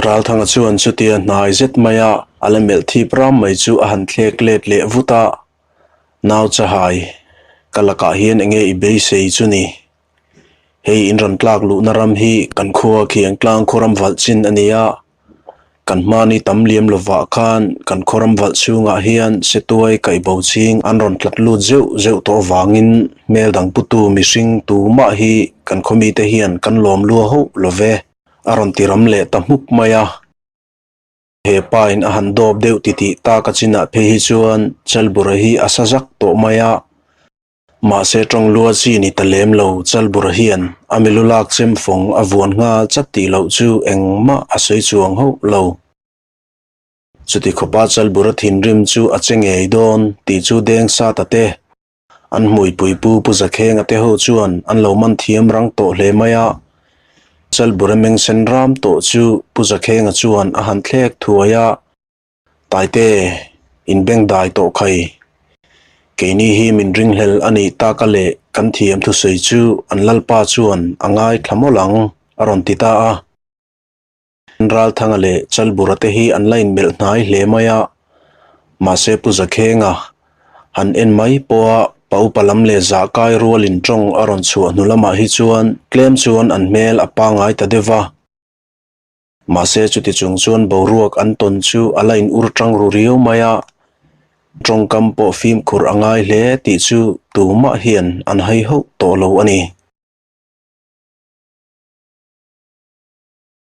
Ralthanga chuan chutia hnai zet maia a la melh thip ram mai chu a han thlek let leh vut a, Nau chahai, ka lakah hian enge i beisei chu ni? Hei in rawn tlak luhna ram hi kan khua khiang tlang khaw ram valh chin a ni a, kan hmani tam liam lovah khan kan khaw ram valh chhungah hian setuai kaihbo ching an rawn tlat lut zeuh zeuh tawh avangin hmel dang putu mihring tumah hi kan khaw mite hian kan lawm lua hauh lo ve a rawn ti ram leh ta hmuk mai a. He pa in a han dawp deuh titih tak a chinah phei hi chuan Chalbura hi a sa zak tawh mai a. Mahse tawng lua chi ni ta lem lo Chalbura hian a milu lak chem fawng a vuan nghal chat tih loh chu engmah a sawi chuang hauh lo. Chuti khawpa Chalbura thinrim chu a che ngei dawn tih chu deng sa ta te. An hmuipui pu Pu Zakhenga te ho chuan an lo man thiam rang tawh hle mai a. Chalbura meng sen ram tawh chu Pu Zakhenga chuan a han thlek thuai a. Taite, in beng dai tawh khai. Keini hi min ringhlel a nih tak a leh kan thiam thusawi chu an lalpa chuan a ngaithla mawlh ang, a rawn ti ta a. Ralthanga leh Chalbura te hi an la inmelh hnai hle mai a, mahse Pu Zakhenga han en mai pawha pa upa lam leh zah kai rualin tawng a rawn chhuah hnu lamah hi chuan tlem chuan an hmel a pangngai ta deuh va. Mahse chuti chung chuan boruak an tawn chu a la in ur tang ru riau mai a, tawngkam pawh fimkhur a ngai hle tih chu tumah hian an hai hauh tawh lo a ni.